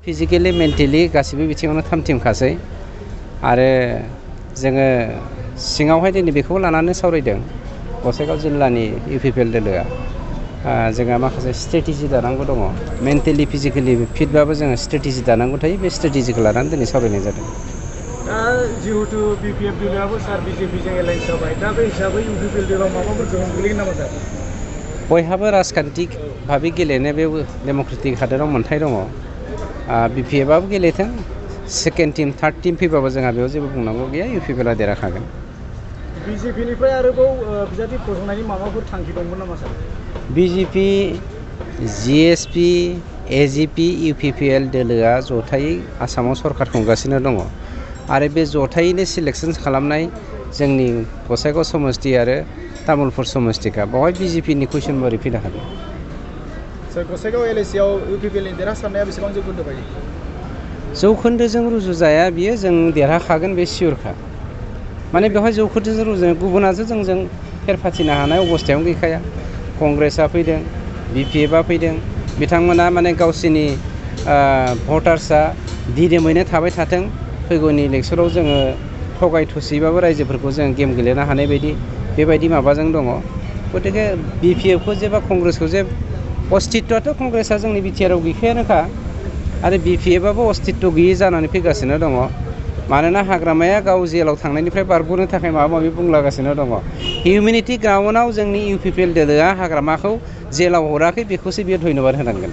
physically mentally गासिबो बिथिङावनो थामथिमखासै आरो जोङो सिङावहाय दिनै बेखौ लानानै सावरायदों गसाइगाव जिल्लानि इउपिपिएल दोलोआ जोंहा माखासे स्ट्रेटेजि दानांगौ दङ मेन्टेलि फिजिकेलि फिटबाबो जोङो स्ट्रेटेजि दानांगौ थायो बे स्ट्रेटेजिखौ लानानै दिनै सावरायनाय जादों दा जिहेतु बिपिएफ दोलोआबो सार बिजेपिजों एलायन्स जाबाय दा बे हिसाबै इउपिपिएल दोलोआव माबाफोर गोहोम गोग्लैगोन नामा सार बयहाबो राजखान्थिक भाबै गेलेनो बे डेम'क्रेटिक हादोराव मोन्थाय दङ बिपिएफआबो गेलेथों सेकेन्ड टिम थार्ड टिम फैबाबो जोंहा बेयाव जेबो बुंनांगौ गैया इउपिपिएलआ देरहाखागोन बिजेपिनिफ्राय आरोबाव बिजाथि फसंनायनि माबाफोर थांखि दंमोन नामा सार बिजेपि जिएसपि एजिपि इउपिपिएल दोलोआ जथायै आसामाव सरकार खुंगासिनो दङ आरो बे जथायैनो सिलेक्सन खालामनाय जोंनि गसाइगाव समस्ति आरो तामुलपुर समस्तिखा बेवहाय बिजेपिनि कुइसन बोरै फैनो हागोन सार गसाइगाव एलएसिआव इउपिपिएलनि देरहासारनाया बेसेबां जौखोन्दो बायदि जौखोन्दोजों रुजुजाया बियो जों देरहाखागोन बे सियरखा माने बेवहाय जौखोन्दोजों रुजुजाया गुबुनासो जोंजों फेर फाथिनो हानाय अबस्थायावनो गैखाया कंग्रेसआ फैदों बिपिएफआ फैदों बिथांमोना माने गावसिनि भटार्सआ दिदोमैनो थाबाय थाथों फैगौनि इलेक्सनाव जोङो थगाय थसिबाबो रायजोफोरखौ जों गेम गेलेनो हानाय बेबायदि माबाजों दङ गतिके बिपिएफखौ जे बा कंग्रेसखौ जे अस्तित्वआथ' कंग्रेसआ जोंनि बिटिआरआव गैखायानोखा आरो बिपिएफआबो अस्तित्व गैयै जानानै फैगासिनो दङ मानोना हाग्रामाया गाव जेलाव थांनायनिफ्राय बारग'नो थाखाय माबा माबि बुंलागासिनो दङ हिउमेनिटि ग्राउन्डआव जोंनि इउपिपिएल दोलोआ हाग्रामाखौ जेलाव हराखै बेखौसो बियो धन्यबाद होनांगोन